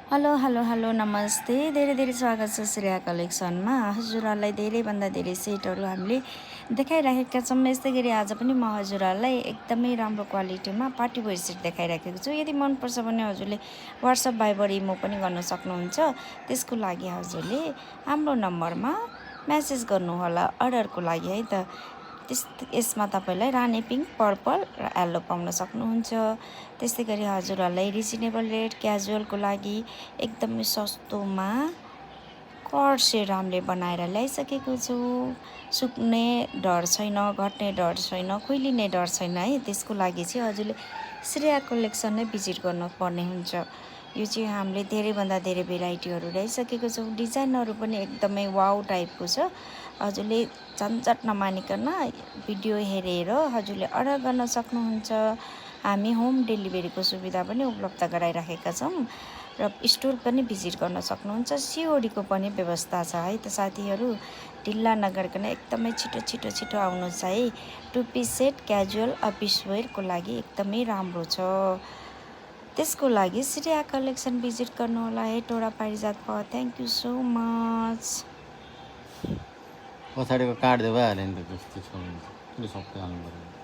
Hello hello hello नमस्ते धेरै धेरै स्वागत छ श्रेया कलेक्सनमा। हजुरहरूलाई धेरैभन्दा धेरै सेटहरू हामीले देखाइराखेका छौँ। यस्तै गरी आज पनि म हजुरहरूलाई एकदमै राम्रो क्वालिटीमा पार्टी वेयर सेट देखाइराखेको छु। यदि मनपर्छ भने हजुरले वाट्सएप भाइबर इमो पनि गर्न सक्नुहुन्छ। त्यसको लागि हजुरले हाम्रो नम्बरमा मेसेज गर्नुहोला अर्डरको लागि है त। यसमा तपाईँलाई रानी पिङ्क, पर्पल र येल्लो पाउन सक्नुहुन्छ। त्यस्तै गरी हजुरहरूलाई रिजनेबल रेट क्याजुअलको लागि एकदमै सस्तोमा कर्ड सेट हामीले बनाएर ल्याइसकेको छु। सुक्ने डर छैन, घट्ने डर छैन, खुइलिने डर छैन है। त्यसको लागि चाहिँ हजुरले श्रेया कलेक्सन नै भिजिट गर्नुपर्ने हुन्छ। यो चाहिँ हामीले धेरैभन्दा धेरै भेराइटीहरू ल्याइसकेको छौँ। डिजाइनहरू पनि एकदमै वाउ टाइपको छ। हजुरले झन्झट नमानिकन भिडियो हेरेर हजुरले अर्डर गर्न सक्नुहुन्छ। हामी होम डेलिभरीको सुविधा पनि उपलब्ध गराइराखेका छौँ र स्टोर पनि भिजिट गर्न सक्नुहुन्छ। सिओडीको पनि व्यवस्था छ है त साथीहरू। ढिल्ला नगरिकन एकदमै छिटो आउनुहोस् है। Two piece set casual office वेयरको लागि एकदमै राम्रो छ। त्यसको लागि श्रेया कलेक्सन भिजिट गर्नुहोला है। टोडा पारिजात प थ्याङ्क यू सो मच। पछाडिको काट्दै भइहाल्यो नि त, त्यस्तो छ भने सबै हाल्नु पर्यो।